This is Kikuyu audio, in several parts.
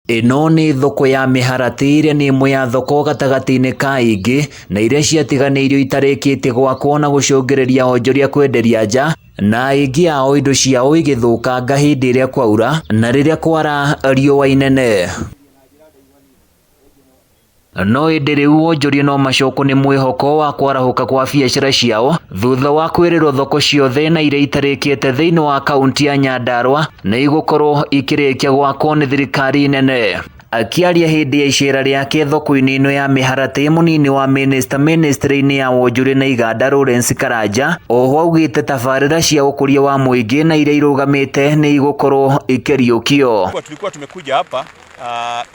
Ĩno nĩ thoko ya mĩharatĩ ĩrĩa nĩ ĩmwe ya thoko gatagatĩ-inĩ ka ingĩ na iria ciatiganĩirio itarĩkĩtie gwakwo na gũcũngĩrĩria onjoria kwenderia nja na aingĩ ao indo ciao igĩthũkanga hĩndĩ ĩrĩa kwaura na rĩrĩa kwara riũa inene. No ĩndĩ rĩu wonjoria no macokwo nĩ mwĩhoko wa kwarahũka kwa biacara ciao thutha wa kwĩrĩrwo thoko ciothe na iria itarĩkĩte thĩinĩ wa kaunti ya Nyandarua nĩ igũkorwo ikĩrĩkia gwakwo nĩ thirikari nene. Akĩaria hĩndĩ ya icera rĩake thoko-inĩ ĩno ya mĩharatĩ, mũnini wa minista ministry-inĩ ya wonjoria na iganda Lawrence Karanja oho augĩte tabarĩra cia ũkũria wa mũingĩ na iria irũgamĩte nĩ igũkorwo ikĩriũkio. Tulikuwa tumekuja hapa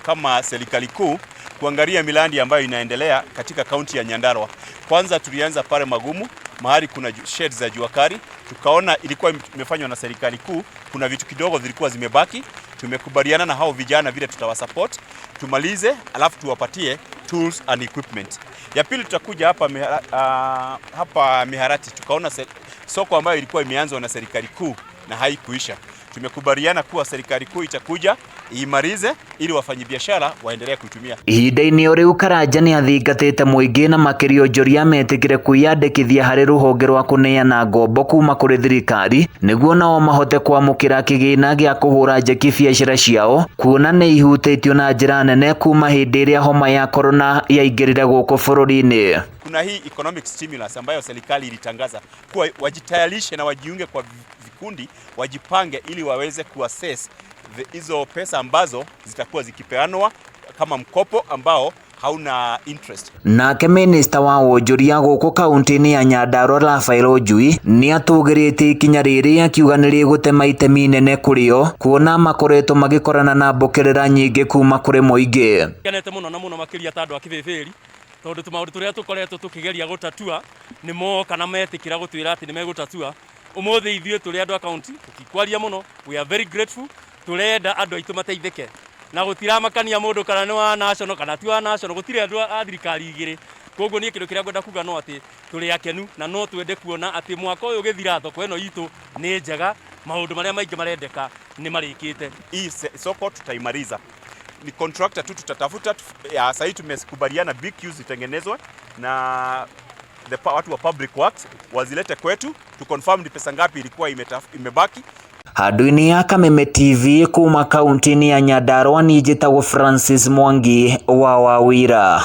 kama serikali kuu kuangalia miradi ambayo inaendelea katika kaunti ya Nyandarua. Kwanza tulianza pale Magumu mahali kuna shed za jua kali, tukaona ilikuwa imefanywa na serikali kuu, kuna vitu kidogo zilikuwa zimebaki. Tumekubaliana na hao vijana vile tutawasupport tumalize, alafu tuwapatie tools and equipment. Ya pili tutakuja hapa Miharati, tukaona soko ambayo ilikuwa imeanzwa na serikali kuu na haikuisha. Tumekubaliana kuwa serikali kuu itakuja iimalize ili wafanyabiashara waendelee kuitumia. Ihinda-inĩ o rĩu Karanja nĩ athingatĩte mũingĩ na makĩria onjoria metĩkĩre kwĩyandĩkithia harĩ rũhonge rwa kũneana ngombo kuma kũrĩ thirikari nĩguo nao mahote kwamũkĩra kĩgĩna gĩa kũhũra njeki biacara ciao kuona nĩ ihutĩtio na njĩra nene kuma hĩndĩ ĩrĩa homa ya korona yaingĩrire gũkũ bũrũri-inĩ. Kuna hii economic stimulus ambayo serikali ilitangaza kuwa wajitayarishe na wajiunge kwa vikundi, wajipange ili waweze kuaccess hizo pesa ambazo zitakuwa zikipeanwa kama mkopo ambao hauna interest. Nake minista wa wonjoria gũkũ kaunti-inĩ ya Nyandarua Raphael Njui nĩ atũgĩrĩtie ikinya rĩrĩ akiuga nĩ rĩgũtema itemi inene kũrĩ o kuona makoretwo magĩkorana na mbũkĩrĩra nyingĩ kuma kũrĩ mũingĩ. Kenete mũno na mũno makĩria ta andũ a Kĩbĩbĩri tondũ tũmaũndũ tũrĩa tũkoretwo tũkĩgeria gũtatua nĩ moka na metĩkĩra gũtwĩra atĩ nĩ megũtatua. Ũmũthĩ ithuĩ tũrĩ andũ a kaunti tũtikwaria mũno, we are very grateful. Tũrenda andũ aitũ mateithĩke na gũtiramakania mũndũ kana nĩ wa national kana ti wa national, gũtirĩ andũ a thirikari igĩrĩ. Koguo niĩ kĩndũ kĩrĩa ngwenda kuga no atĩ tũrĩ akenu na no twende kuona atĩ mwaka ũyũ ũgĩthira thoko ĩno itũ nĩ njega, maũndũ marĩa maingĩ marendeka nĩ marĩkĩte. Hii soko tutaimaliza, ni contractor tu tutatafuta. Ya sasa tumekubaliana BQs zitengenezwe na watu wa public works wazilete kwetu tu confirm ni pesa ngapi ilikuwa imebaki. Handũ-inĩ ya Kameme TV kuma kaunti-inĩ ya Nyandarua niĩ njĩtagwo Francis Mwangi wa Wawira.